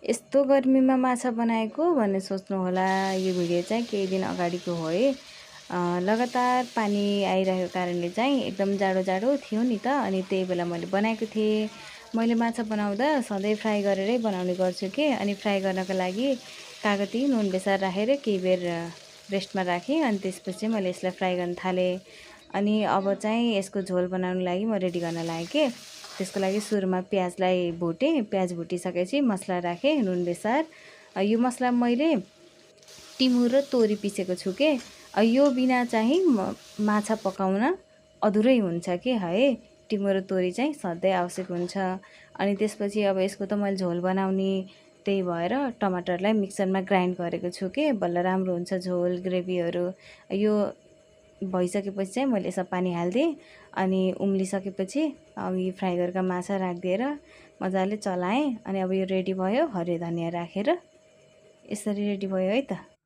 यस्तो गर्मीमा माछा बनाएको भन्ने सोच्नुहोला। यो भिडियो चाहिँ केही दिन अगाडिको हो है। लगातार पानी आइरहेको कारणले चाहिँ एकदम जाडो जाडो थियो नि त। अनि त्यही बेला मैले बनाएको थिएँ। मैले माछा बनाउँदा सधैँ फ्राई गरेरै बनाउने गर्छु कि। अनि फ्राई गर्नको लागि कागती नुन बेसार राखेर केही बेर रेस्टमा राखेँ। अनि त्यसपछि मैले यसलाई फ्राई गर्न थालेँ। अनि अब चाहिँ यसको झोल बनाउनको लागि म रेडी गर्न लागेँ कि। त्यसको लागि सुरुमा प्याजलाई भुटेँ। प्याज भुटिसकेपछि मसला राखेँ, नुन बेसार। यो मसला मैले टिमुर र तोरी पिसेको छु के। यो बिना चाहिँ माछा पकाउन अधुरै हुन्छ के है। टिमुर र तोरी चाहिँ सधैँ आवश्यक हुन्छ। अनि त्यसपछि अब यसको त मैले झोल बनाउने, त्यही भएर टमाटरलाई मिक्सरमा ग्राइन्ड गरेको छु के। बल्ल राम्रो हुन्छ झोल ग्रेभीहरू। यो भइसकेपछि चाहिँ मैले यसमा पानी हालिदिएँ। अनि उम्लिसकेपछि अब यो फ्राई गरेका माछा राखिदिएर मजाले चलाएँ। अनि अब यो रेडी भयो। हरियो धनिया राखेर यसरी रेडी भयो है त।